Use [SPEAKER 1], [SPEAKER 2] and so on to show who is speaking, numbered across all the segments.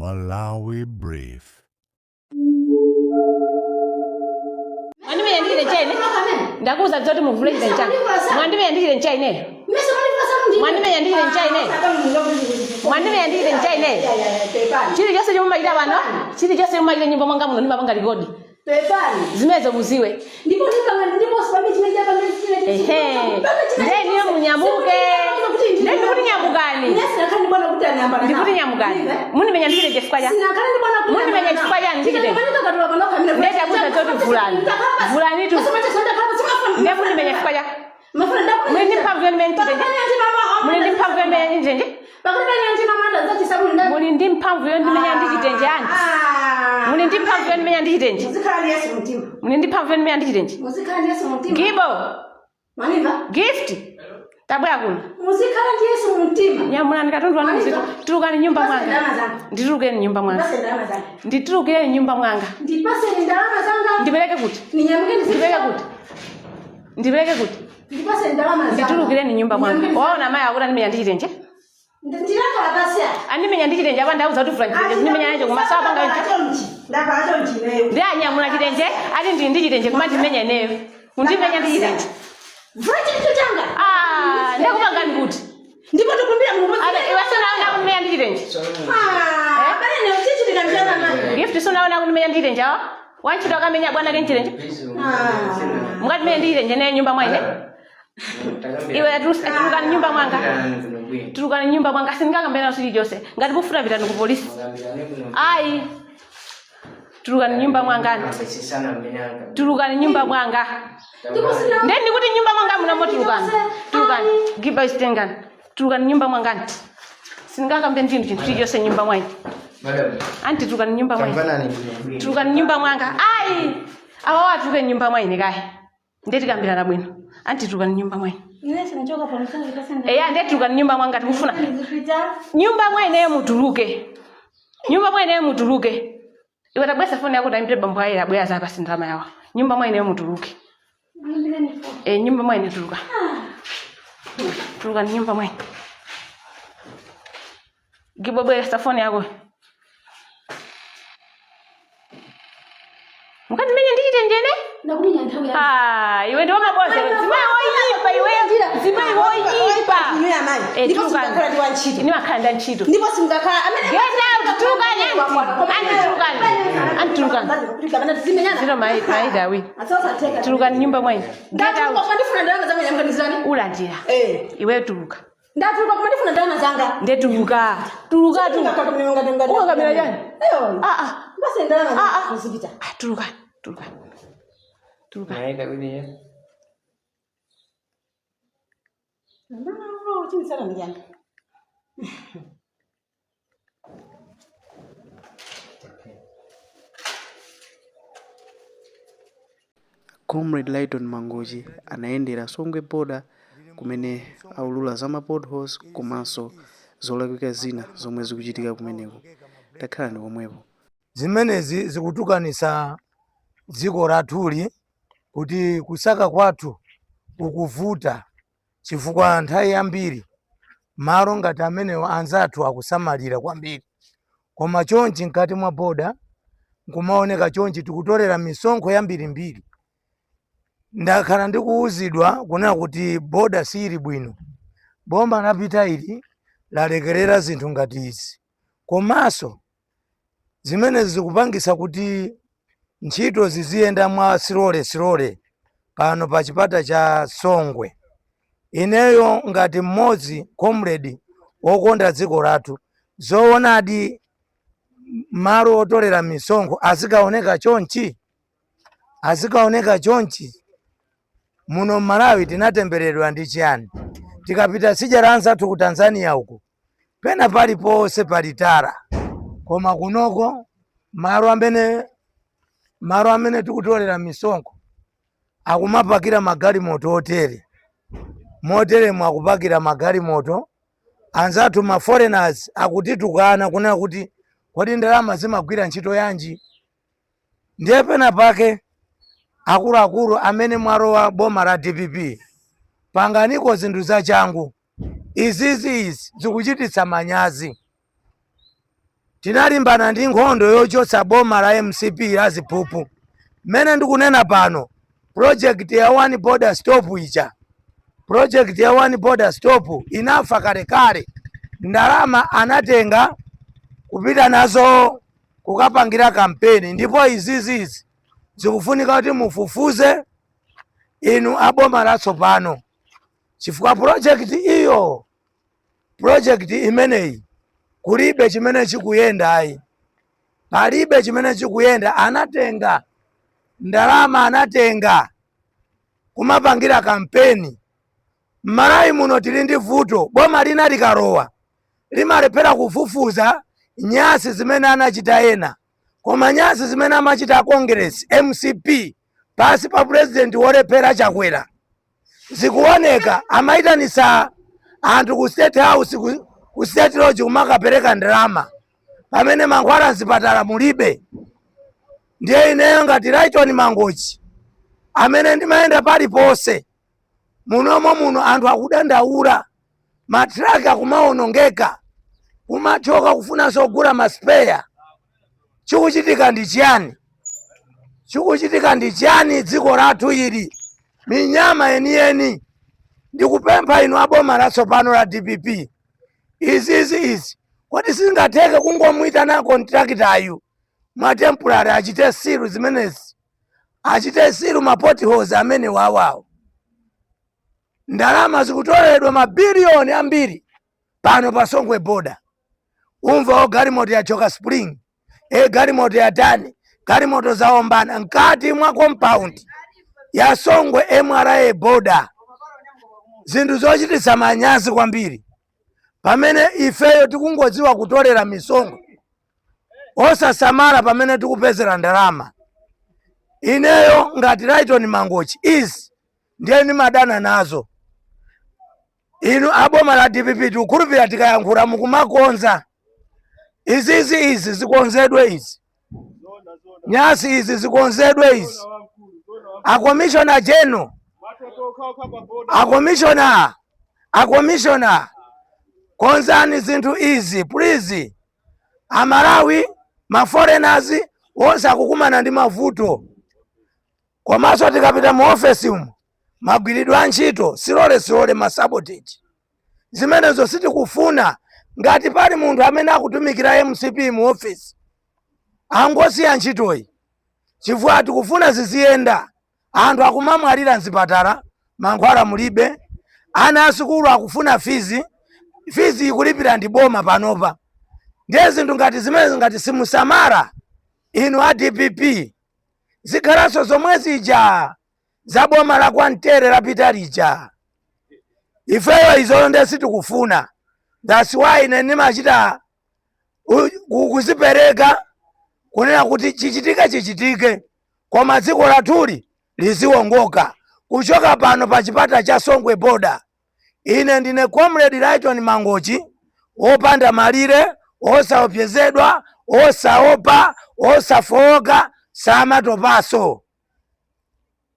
[SPEAKER 1] Malawi Brief.
[SPEAKER 2] Mwandimenya ndi chitenje ine? Ndakuuza zoti muvule chitenje changa. Mwandimenya ndi chitenje ine? Mwandimenya ndi chitenje ine? Mwandimenya ndi chitenje ine? Chilichonse chomwe mumachita pano, chilichonse chomwe mumachita nyumba mwanga muno ndimapanga record. Zimenezo muziwe.
[SPEAKER 3] Ndipo ndikanga ndipo sipamene chimene chapanga chine.
[SPEAKER 2] Ehe. Ndiye inuyo munyamuke. Ndiye ndikuti nyamukani.
[SPEAKER 3] Ine sinakhala ndi bwana kuti anayambana.
[SPEAKER 2] Ndikuti nyamukani. Mundimenya ndi chitenje chifukwa cha.
[SPEAKER 3] Sinakhala ndi bwana kuti
[SPEAKER 2] Mundimenya chifukwa chani ndi chitenje? Ndiye ndakuuza zoti vulani. Vulani tu. Ndiye mundimenya chifukwa cha. Muli ndi mphamvu yondimenya ndi chitenje? Muli ndi mphamvu yondimenya ndi chitenje? Muli ndi mphamvu yondimenya ndi chitenje anti? Muli ndi mphamvu yondimenya ndi chitenje?
[SPEAKER 3] Muzikhala ndi Yesu mtima.
[SPEAKER 2] Muli ndi mphamvu yondimenya ndi chitenje?
[SPEAKER 3] Muzikhala ndi Yesu mtima.
[SPEAKER 2] Gibo,
[SPEAKER 3] Manimva?
[SPEAKER 2] Gift. Tabwera kuno.
[SPEAKER 3] Muzikhala ndi Yesu mtima.
[SPEAKER 2] Nyamulani katundu wanu muzito. Tulukani nyumba
[SPEAKER 3] Ndipase
[SPEAKER 2] mwanga.
[SPEAKER 3] ndalama zanga.
[SPEAKER 2] Nditulukeni nyumba mwanga.
[SPEAKER 3] Ndipase ndalama zanga.
[SPEAKER 2] Nditulukireni nyumba mwanga.
[SPEAKER 3] Ndipase ndalama zanga.
[SPEAKER 2] Ndipereke kuti?
[SPEAKER 3] Ninyamuke
[SPEAKER 2] Ndipereke kuti? Ndipereke kuti?
[SPEAKER 3] Ndipase ndalama zanga.
[SPEAKER 2] Nditulukireni nyumba mwanga.
[SPEAKER 3] Ninyamuke
[SPEAKER 2] Waona mayi akuti andimenya ndi chitenje?
[SPEAKER 3] Ndinakhala pasi apa.
[SPEAKER 2] Andimenya ndi chitenje apa ndauza kuti vula chitenje ndimenya nacho koma sapanga icho.
[SPEAKER 3] Ndakhala chonchi ineyo.
[SPEAKER 2] Ndi anyamula chitenje ati ndili ndi chitenje koma ndimenya ineyo. Kundimenya ndi chitenje.
[SPEAKER 3] Vula chitenje changa.
[SPEAKER 2] Ah, ndakupangani kuti.
[SPEAKER 3] Ndipo ndikumbira Mulungu.
[SPEAKER 2] Ata iwe sunaona kundimenya ndi chitenje.
[SPEAKER 3] Ah, bale ne chichitika mjana mani.
[SPEAKER 2] Gift sunaona kundimenya ndi chitenje awa? Wantchito akamenya bwana ke nchitenje. Mukandimenya ndi chitenje ne nyumba mwa ine. Iwe tulukani nyumba mwanga. Tulukani nyumba mwanga sindingakambena chilichonse. Ngati mufuna pitani ku polisi. Ayi. Tulukani nyumba mwanga anti. Tulukani nyumba mwanga. Ndiye ndikuti nyumba mwanga munamo tulukani. Tulukani. Giba isitengani. Tulukani nyumba mwanga anti. Sindingakambe ndinu chinthu chilichonse nyumba mwa ine. Anti tulukani nyumba mwa ine. Tulukani nyumba mwanga. Ayi. Awa atuluke nyumba mwa ine kaye. Ndiye tikambirana bwino. Anti tulukani nyumba mwa ine.
[SPEAKER 3] Ine sinachoka pano sana ndipase ndalama.
[SPEAKER 2] Eya ndiye tulukani nyumba mwanga tikufuna.
[SPEAKER 3] Ndizipita.
[SPEAKER 2] Nyumba mwa ineyo mutuluke. Nyumba mwa ineyo mutuluke. Iwe tabwesa foni yako taimbire bambo ayera abwera zapasi ndalama yawo. Nyumba mwa ineyo mutuluke. Eh, nyumba mwa ine tuluka. Tuluka ni nyumba mwa ine. Gibo bwesa foni yako. Mukandimenya ndi chitenje ine?
[SPEAKER 3] Ndakumenya nthawi ya.
[SPEAKER 2] Ah, iwe ndiwe maboza. Zimayi woyipa iwe. Zimayi woyipa. Eh,
[SPEAKER 3] Ndipo
[SPEAKER 2] tulukani.
[SPEAKER 3] simukakhala ndi wantchito.
[SPEAKER 2] Ndimakhala ndi antchito.
[SPEAKER 3] Ndipo simukakhala amene
[SPEAKER 2] Get out, tulukani anti. Anti tulukani. Anti tulukani. Zero mai maida awi. Tulukani nyumba mwa ine. Get
[SPEAKER 3] Ndatuluka
[SPEAKER 2] out.
[SPEAKER 3] koma ndifuna ndalama zanga nyamukanizani.
[SPEAKER 2] Ulandira.
[SPEAKER 3] Eh.
[SPEAKER 2] Iwe tuluka.
[SPEAKER 3] Ndatuluka koma ndifuna ndalama zanga.
[SPEAKER 2] Ndiye tuluka. Tuluka tu. Ukakamira chani?
[SPEAKER 3] Eyo.
[SPEAKER 2] Ah ah.
[SPEAKER 3] Ndipase ndalama
[SPEAKER 2] Ah,
[SPEAKER 3] zanga.
[SPEAKER 2] ah.
[SPEAKER 3] Muzipita.
[SPEAKER 2] Ah, tuluka. Tuluka. Tuluka.
[SPEAKER 3] Ndalama chimisana ndi changa.
[SPEAKER 4] Comrade Lyton Mangochi anayendera Songwe border kumene aulula za ma potholes komanso zolakwika zina zomwe zikuchitika kumeneko. Takhalani pomwepo.
[SPEAKER 5] Zimenezi zikutukanisa dziko lathuli kuti kusaka kwathu kukuvuta chifukwa nthawi yambiri malo ngati amenewo anzathu akusamalira kwambiri, koma chonchi mkati mwa boda nkumaoneka chonchi tikutolera misonkho yambirimbiri. Ndakhala ndikuwuzidwa kunena kuti boda siili bwino, boma lapita ili lalekerera zinthu ngati izi, komanso zimenezi zikupangisa kuti ntchito ziziyenda mwa slowly slowly pano pa chipata cha Songwe. Ineyo ngati mmodzi comrade wokonda dziko lathu, zoonadi malo otolera misonkho azikaoneka chonchi? Azikaoneka chonchi? Muno Malawi tinatembereredwa ndi chiyani? Tikapita tsidya la anzathu ku Tanzania uko pena paliponse pali tala, koma kunoko malo amene tikutolera misonkho akumapakira magalimoto otere moteremo akupakira magalimoto anzathu ma foreigners akutitukana kunena kuti kodi ndalama zimagwira ntchito yanji? Ndiye pena pake akuluakulu amene mwalowa boma la DPP panganiko zinthu zachangu. Izizi izi zikuchititsa manyazi. Tinalimbana ndi nkhondo yochotsa boma la MCP la ziphuphu. Mmene ndikunena pano, project ya one border stop ija, project ya one border stop inafa kalekale. Ndalama anatenga kupita nazo kukapangira kampeni, ndipo izizizi zikufunika kuti mufufuze inu aboma latsopano, chifukwa project iyo, project imeneyi kulibe chimene chikuyenda ayi, palibe chimene chikuyenda. Anatenga ndalama, anatenga kumapangira kampeni. M'Malawi muno tili ndi vuto, boma lina likalowa limalephera kufufuza nyasi zimene anachita ena, koma nyasi zimene amachita a Congress, MCP pasi pa president wolephera Chakwera zikuoneka. Amayitanisa anthu ku State House, ku State Lodge kumakapereka ndalama pamene mankhwala mzipatala mulibe. Ndiye ineyo ngati Lighton Mangochi amene ndimayenda paliponse munomo muno, anthu akudandaula, matraki akumawonongeka, kumachoka kufunanso kugula ma spare. Chikuchitika ndi chiyani? Chikuchitika ndi chiyani? Dziko lathu ili minyama yeniyeni. Ndikupempha inu aboma latsopano la DPP, izizi izi kodi sizingatheke kungomwitana contractor mwa temporary achite seal zimenezi, achite seal ma potholes amene wawawo? Ndalama zikutoledwa mabiliyoni ambiri pano pa Songwe border. Umva o galimoto yachoka spring, e galimoto yatani, galimoto zaombana mkati mwa compound ya Songwe MRA border. Zinthu zochititsa manyazi kwambiri, pamene ifeyo tikungodziwa kutolera misonkho osasamala pamene tikupezera ndalama. Ineyo ngati Lighton Mangochi, izi ndiye ndimadana nazo. Inu aboma la DPP, tikukhulupirira tikayankhula mukumakonza. Izizi izi zikonzedwe, izi nyasi izi zikonzedwe izi. A commissioner general, a commissioner, a commissioner, konzani zinthu izi please. Amalawi, ma foreigners onse akukumana ndi mavuto. Komanso tikapita mu ofesi umu, magwiridwe a ntchito slowly slowly, ma sabotage, zimenezo sitikufuna. Ngati pali munthu amene akutumikira MCP mu ofesi, angosiya ntchitoyi, chifukwa tikufuna ziziyenda. Anthu akumamwalira mzipatala, mankhwala mulibe. Ana asukulu akufuna fees, fees ikulipira ndi boma panopa. Ndiye zinthu ngati zimenezi, ngati simusamala inu a DPP, zikhalanso zomwe zija za boma la Kwantere lapita lija. Ifeyo izoyo ndiye sitikufuna. That's why ine ndimachita kuzipereka kunena kuti chichitike chichitike, koma dziko lathuli liziwongoka. Kuchoka pano pa chipata cha Songwe border, ine ndine Comrade Lighton Mangochi, wopanda malire, osaopsezedwa, osaopa, osafowoka, samatopaso.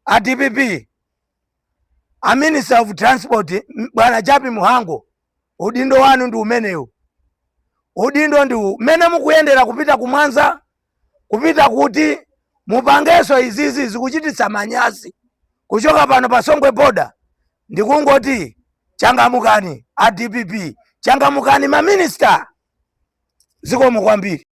[SPEAKER 5] A DPP, a Minister of Transport Bwana Jappie Mhango, udindo wanu ndi umenewu. Udindo ndi mmene mukuyendera kupita kumwanza, kupita kuti mupangenso izizi zikuchititsa manyazi. Kuchoka pano pa Songwe border ndikungoti changamukani a DPP, changamukani ma minister. Zikomo kwambiri.